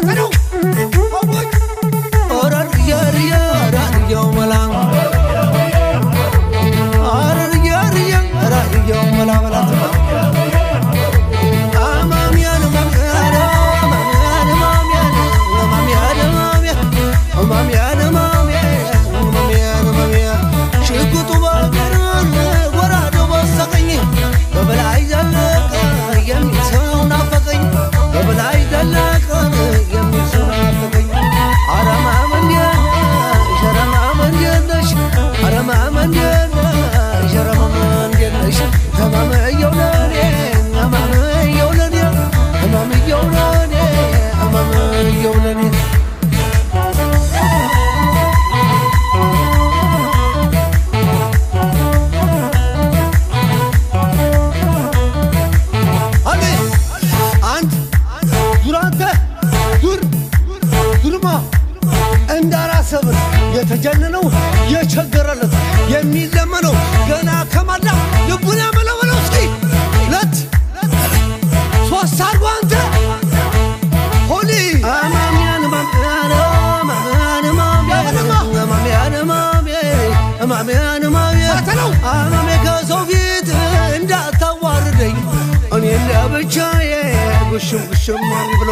ሳተነው እንዳራሰብን የተጀነነው የቸገረለት የሚለመነው ገና ከማዳ ልቡን ያመለመለው። እስኪ ሁለት ሶስት አርጎ አንተ ሆሊ አማሜ ከሰው ፊት እንዳታዋርደኝ እኔ ለብቻዬ ጉሽም ጉሽም ብሎ።